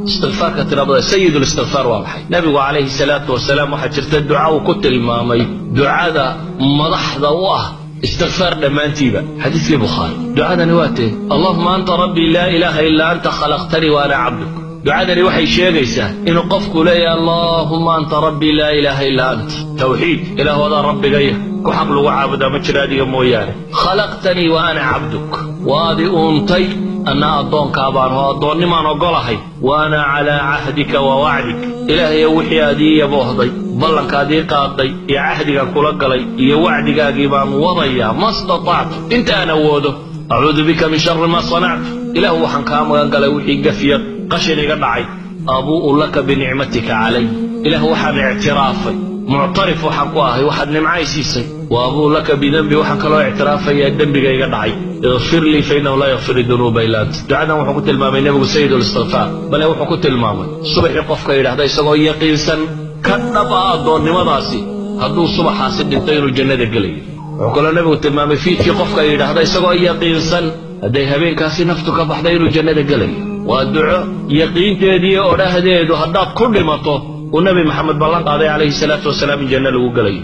Istikfaarka tirabada, sayid listikfaar waa maxay? Nabigu calayhi salaatu wasalaam waxaa jirta duca uu ku tilmaamay ducada madaxda u ah istikfaar dhammaantiiba, xadiiskii Bukhaari. Ducadani waa tee: "Allahuma anta rabbii, laa ilaaha ilaa anta, khalaqtanii wa ana cabduk." Ducadani waxay sheegaysaa inuu qofku leeyahay: "Allaahuma anta rabbii, laa ilaaha illaa ant." Tawxiid: Ilaah, adaa rabbigaya, ku xaq lagu caabudaa ma jira adiga mooyaane. "Khalaqtanii wa ana cabduk," waad i uuntay, anna addoonkaa baan oo addoonnimaan oggolahay. "Wa ana calaa cahdika wa wacdik," Ilaahayo, wixii aad ii yaboohday, ballankaad ii qaaday iyo cahdigaan kula galay iyo wacdigaagii baan wadayaa. "Ma statactu," inta aan awoodo. "Acuudu bika min shari maa sanactu," Ilaahu, waxaan kaa magan galay wixii gafiya, qashin iga dhacay. "Abuu'u laka binicmatika calay," Ilaah, waxaan ictiraafay, muctarif waxaan ku ahay waxaad nimcay siisay. "Wa abuu laka bidenbi," waxaan kaloo ictiraafayaa dembiga iga dhacay. "Ikfir lii fa innahu laa yakfiru dunuuba illa ant." Ducadan wuxuu ku tilmaamay Nebigu sayid listikfaar, bale wuxuu ku tilmaamay subaxii qofka yidhahda isagoo yaqiinsan ka dhab ah addoonnimadaasi, hadduu subaxaasi dhinto inuu jannada gelayo. Wuxuu kaloo Nebigu tilmaamay fiidkii qofka yidhaahda isagoo yaqiinsan, hadday habeenkaasi naftu ka baxda, inuu jannada gelayo. Waa duco yaqiinteediiyo odhahdeedu haddaad ku dhimato uu Nebi Maxamed ballan qaaday calayhi salaatu wasalaam in janno lagu gelayo.